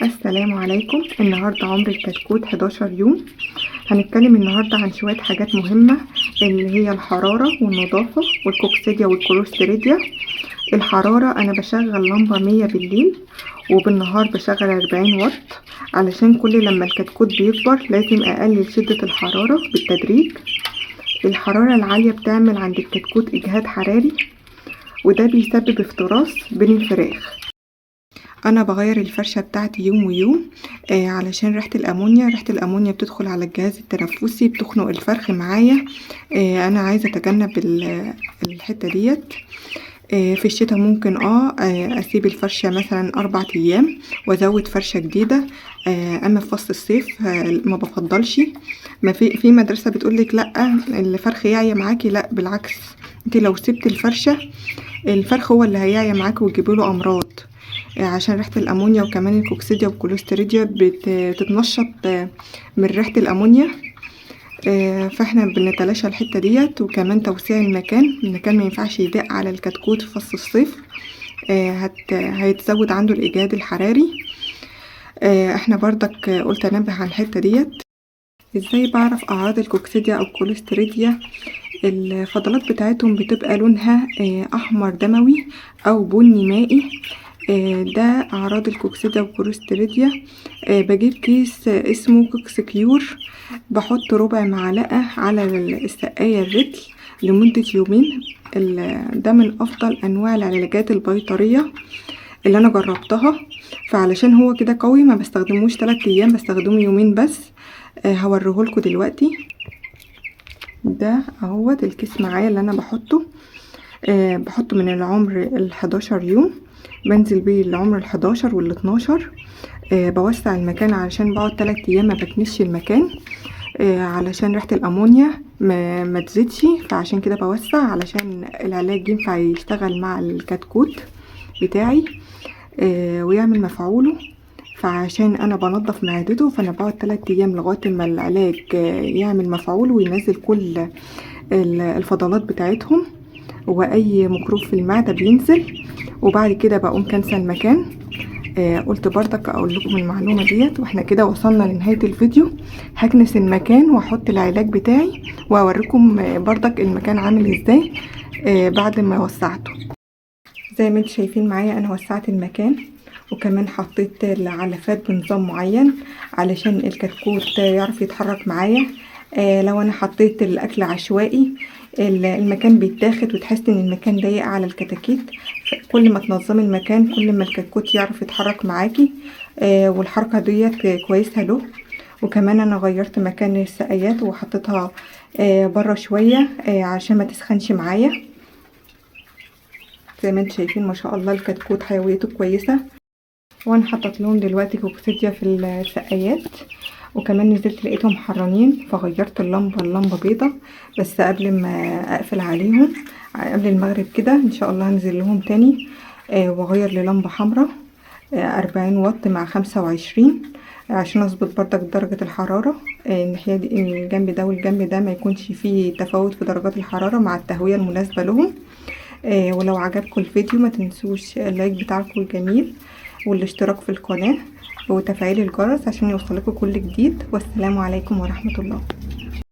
السلام عليكم. النهاردة عمر الكتكوت 11 يوم. هنتكلم النهاردة عن شوية حاجات مهمة اللي هي الحرارة والنظافة والكوكسيديا والكلوستريديا. الحرارة أنا بشغل لمبة 100 بالليل، وبالنهار بشغل 40 واط، علشان كل لما الكتكوت بيكبر لازم أقلل شدة الحرارة بالتدريج. الحرارة العالية بتعمل عند الكتكوت إجهاد حراري، وده بيسبب افتراس بين الفراخ. انا بغير الفرشة بتاعتي يوم ويوم علشان ريحه الامونيا. ريحه الامونيا بتدخل على الجهاز التنفسي، بتخنق الفرخ معايا. انا عايزه اتجنب الحتة ديت. في الشتاء ممكن اسيب الفرشة مثلا 4 ايام وازود فرشه جديدة. اما في فصل الصيف ما بفضلش. ما في مدرسه بتقولك لا الفرخ يعيا معاكي، لا بالعكس، انت لو سبت الفرشة الفرخ هو اللي هيعيا معاكي وتجيبيله امراض، عشان ريحة الأمونيا. وكمان الكوكسيديا والكوليستريديا بتتنشط من ريحة الأمونيا، فاحنا بنتلاشى الحتة ديت. وكمان توسيع المكان، المكان ما ينفعش يضيق على الكتكوت في فصل الصيف، هيتزود عنده الإجهاد الحراري. احنا بردك قلت انبه على الحتة ديت. ازاي بعرف اعراض الكوكسيديا او الكوليستريديا؟ الفضلات بتاعتهم بتبقى لونها احمر دموي او بني مائي، ده اعراض الكوكسيديا والكوليستريديا. بجيب كيس اسمه كوكسكيور، بحط ربع معلقة على السقاية الرتل لمدة يومين. ده من افضل انواع العلاجات البيطرية اللي انا جربتها، فعلشان هو كده قوي ما بستخدموش 3 ايام، بستخدمه يومين بس. هوريهولكوا دلوقتي. ده اهوت الكيس معايا اللي انا بحطه، بحطه من العمر 11 يوم، بنزل بيه العمر 11 والاتناشر. بوسع المكان علشان بقعد 3 ايام ما بكنسش المكان، علشان ريحة الامونيا ما تزيدش، فعشان كده بوسع علشان العلاج ينفع يشتغل مع الكتكوت بتاعي، ويعمل مفعوله. فعشان انا بنظف معدته، فانا بقعد 3 ايام لغاية ما العلاج يعمل مفعول وينزل كل الفضلات بتاعتهم واي ميكروب في المعدة بينزل، وبعد كده بقوم كنسل المكان. قلت برضك اقول لكم المعلومة ديت. واحنا كده وصلنا لنهاية الفيديو. هكنس المكان واحط العلاج بتاعي واوريكم برضك المكان عامل ازاي بعد ما وسعته. زي ما انتم شايفين معايا انا وسعت المكان، وكمان حطيت العلافات بنظام معين علشان الكتكوت يعرف يتحرك معايا. لو انا حطيت الاكل عشوائي المكان بيتاخد وتحس ان المكان ضيق على الكتاكيت. كل ما تنظمي المكان كل ما الكتكوت يعرف يتحرك معاكي، والحركة ديت كويسة له. وكمان انا غيرت مكان السقايات وحطيتها بره شوية، عشان ما تسخنش معايا. زي ما انتم شايفين ما شاء الله الكتكوت حيويته كويسة. وانا حطيت لهم دلوقتي كوكسيديا في السقايات، وكمان نزلت لقيتهم حرانين فغيرت اللمبة، اللمبة بيضة بس قبل ما اقفل عليهم قبل المغرب كده ان شاء الله هنزل لهم تاني، واغير للمبه حمراء، 40 واط مع 25، عشان اظبط بردك درجه الحرارة، الناحية دي الجنب ده والجنب ده ما يكونش فيه تفاوت في درجات الحرارة مع التهويه المناسبة لهم. ولو عجبكم الفيديو ما تنسوش ال like بتاعكم الجميل والاشتراك في القناة وتفعيل الجرس عشان يوصلكم كل جديد. والسلام عليكم ورحمة الله.